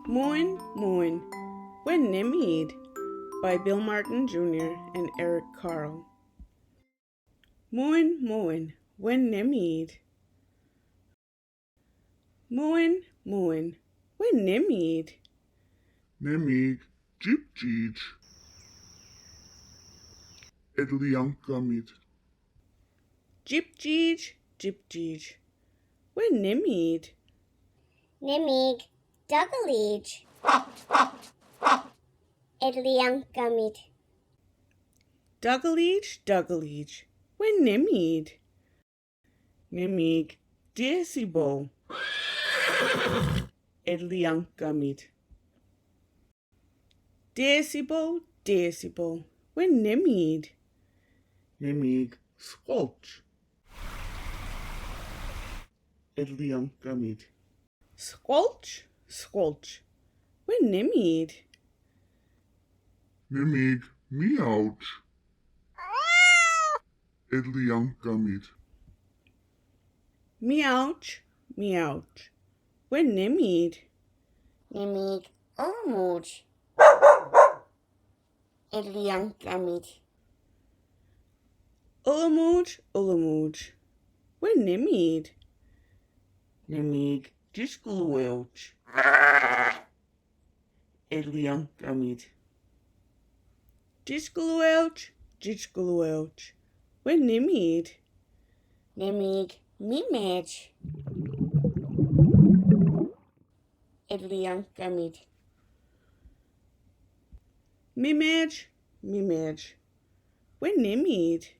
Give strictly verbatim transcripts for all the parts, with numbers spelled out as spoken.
Moin, moin. Wen nemiit? By Bill Martin Junior and Eric Carle. Moin, moin. Wen nemiit? Moin, moin. Wen nemiit? Nemiik, jipjiij. Edliankamit. Jipjiij, jipjiij. Wen nemiit? Nemiik, dagaliij. Edliankamit. Dagaliij, dagaliij. Wen nemiit? Nemiik, desibo. Edliankamit. Desibo, desibo. Wen nemiit? Nemiik, skolch. Edliankamit. Skolch, skolch. Wen nemiit? Nemiik, miauch. Edliankamit. Miauch, miauch. Wen nemiit? Nemiik, uluumuuch. Edliankamit. Uluumuuch, uluumuuch. Wen nemiit? Nemiik, jiskulueuch. Edliankamit. Jiskulueuch, jiskulueuch. Wen nemiit? Nemiik, mimeech. Edliankamit. Mimeech, mimeech. Wen nemiit?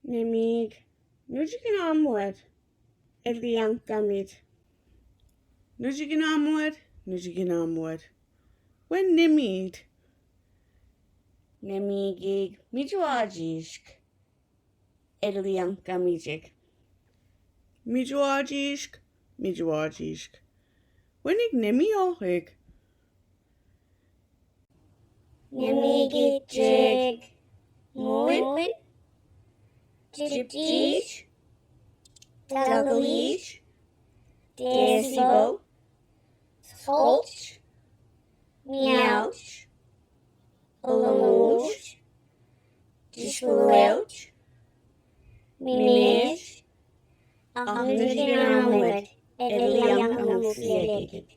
Nemiik, nuyikinamuet. Edliankamit. Nuyikinamuet, nuyikinamuet. Wen nemiit? Nemiik, miyuayiishk. Edliankamit. Miyuayiishk, miyuayiishk. Wen ik nemiyohik? Nemiik, jik, muin, jipjiij, dagaliij, desibo, skolch, miauch, uluumuuch, jiskulueuch, mimeech, ahk nuyikinamuet. Edliankamit.